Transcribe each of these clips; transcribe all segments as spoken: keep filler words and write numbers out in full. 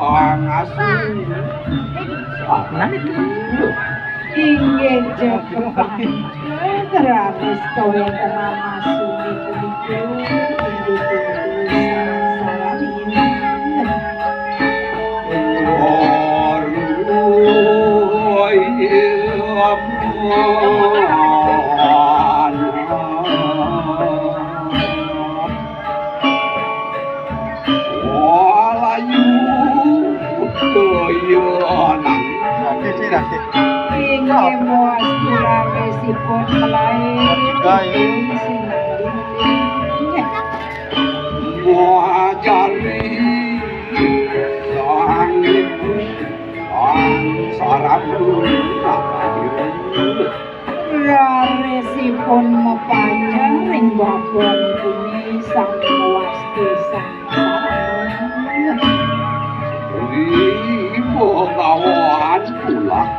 Pangasuh. Nah, itu. Inggih jagepang. Gratis kawéntenan asuni punika inggih punika sangsaraning. Walayu Doyonan. Inggih muas tulangisipun melaé. Sinambi. Muajari sang ibu, sang sarabun. Rarisipun mapanjang ring babon bumi sami mawasta sangsara. Ri Bhagawan Pulah.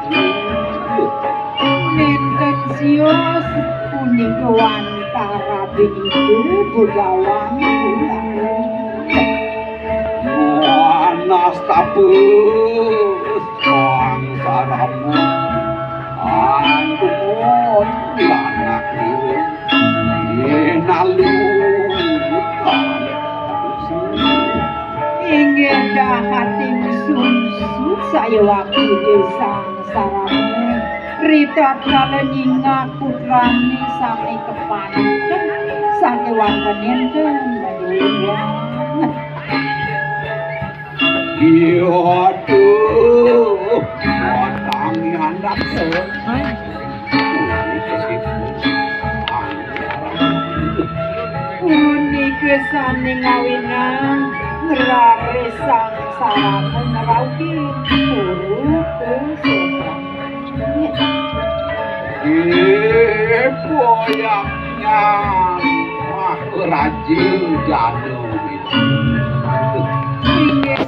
Nénten sios punika wantara binida Bhagawan Pulah. Manastapa sangsaramu antuk lanak. Inalu. Inggih dahating sumsu sayawakti sangsaramu. Ritatkala nyingak putrane sami kepanten sakewanten enten. Iya, aduh, watang anak. Punika sane ngawinang ngraris sangsara ngraupi guru kesetan. Ibu yang Maharaja Jana. Inggih,